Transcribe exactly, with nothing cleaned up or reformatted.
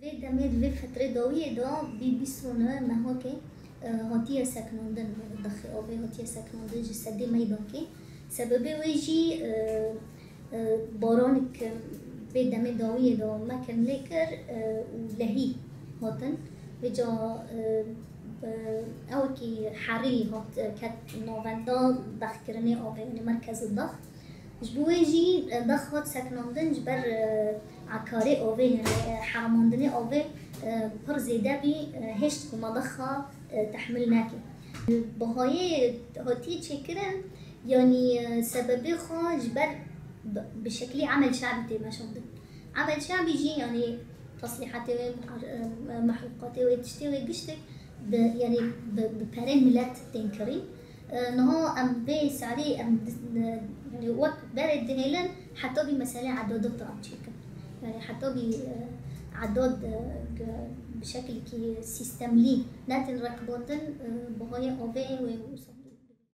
Vê demê, di vê fetrê dawiyê de bî bîst û neh mehakê, e, hatiye sekinandin, daxê avê hatiye sekinandin ji sedê Meydakê. Sebebê wê jî, e, e, baranik, e, vê demê dawiyê de mekin lê kir, e, û lehî hatin. Vêca, e, bi ewekî herî hat, e, ket navenda dexkirinê avê, yanî merkez û dex. Ji bo wê jî, e, dex hat sekinandin ji ber, e, ekarê avê, yanî, e, heramandinê avê, e, pir zêde bî, e, hêşt ku me dexa, e, tehmil neke. Bihayê hatiye çêkirin, yanî, e, sebebê xwe ji ber bi, bi şeklî emel şabî tê meşandin. Emel şabî jî, yanî, teslîhatê wê, muhar-, e, mehruqatê wê, tiştê wê, giştek bi, yanî, bi, bi perên milet tên kirî. E, niha em vê sarî em di-, e, yanî wek berê dihêlin, heta bî meselê edadê em çêkin. Yanî heta bî, e, edad, e, ge-, bi şekilkî sîstemlî netin rekibandin, e, bihayê avê wê wisa.